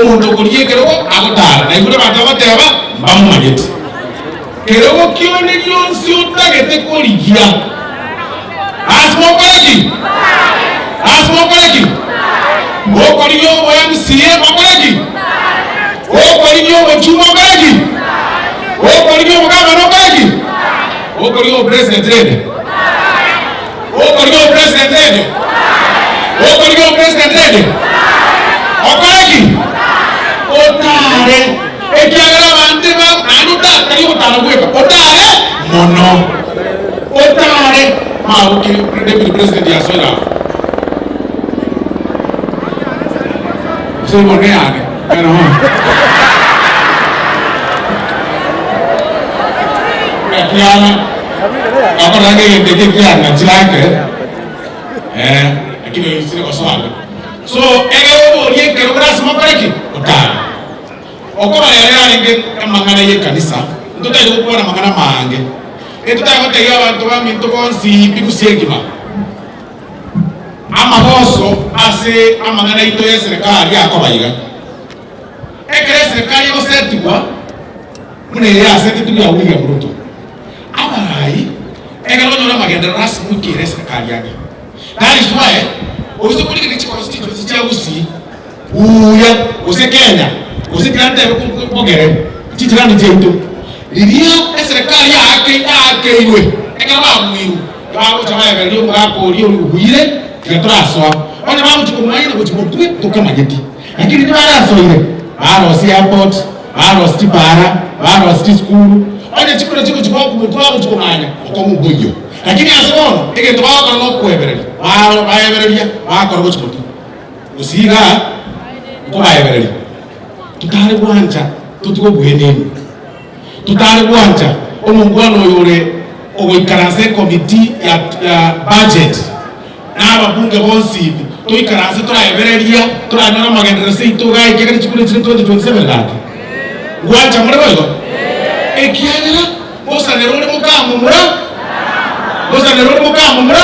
Omonto okorigia ekerogo agotara, na igoro abanto bagoteba mbamomanyeti. Kerogo kionde gionsi otagete korigia, lasima okore ki? Lasima okore ki? Okorigia obo MCA okore ki? Okorigia obochumba okore ki? Okorigia obogavana okore ki? Okorigia obopresident rende? Okorigia obopresident rende? Okorigia obopresident rende? Okore ki? Otare, ekiagera abanto eba naende otare, tari ogotara bweka, otare mono, otare magoki deputy president yasoire aa. Gose igo neyane, ero. Ekiagera Gakorora ng'a egento eke ekiang'achire ake, eh, lakini oisire gosoa ake. So, ekero oboria ekero lasima okore ki? Otare. Okoba rero yarenge amang'ana y'ekanisa, ntotari gokwana amang'ana amaange. Etotari gotebia abanto baminto bonsi pi gose engima, amagoso ase amang'ana aito y'eserekari akoba iga. Ekero eserekari egosetigwa, buna eye yasetetwe ya William Ruto, abarai ekero banyora amagenderero ase goikera eserekari ang'e. That is why oise korigereria chiconstituency chia Gusii buya gose Kenya gose tiga ntebe bogere chichirani chiaito riria eserekari yaake yaakeirwe ekero babuirwe bagocha baebereria omogaka oria oria obuire tiga torasoa onye bagochia komwayina gochia motwe tokamanyeti. Lakini riria barasoire, barosie airport, barosie chipara, barosie chisukuru, onye chikura chigochia gokumutwa bagochia kong'anya, okong'u mboiyo. Lakini ase bono, egento bagokora nokoebereria, baro baebereria, bakora gochia motwe. Gose igaa, nkobaebereria, totare gwancha totige oboenenu, totare gwancha omongwana oyo ore ogoikaransa ecommittee ya ya budget, Na ababunge bonsi pi, toikaranse toraebereria, toranyore amagenderero seito iga ekiagera chikura chire 2027 gaki. Ngwancha more boigo? Ekiagera bosa nere ore mokamomura, bosa nere ore mokamomura.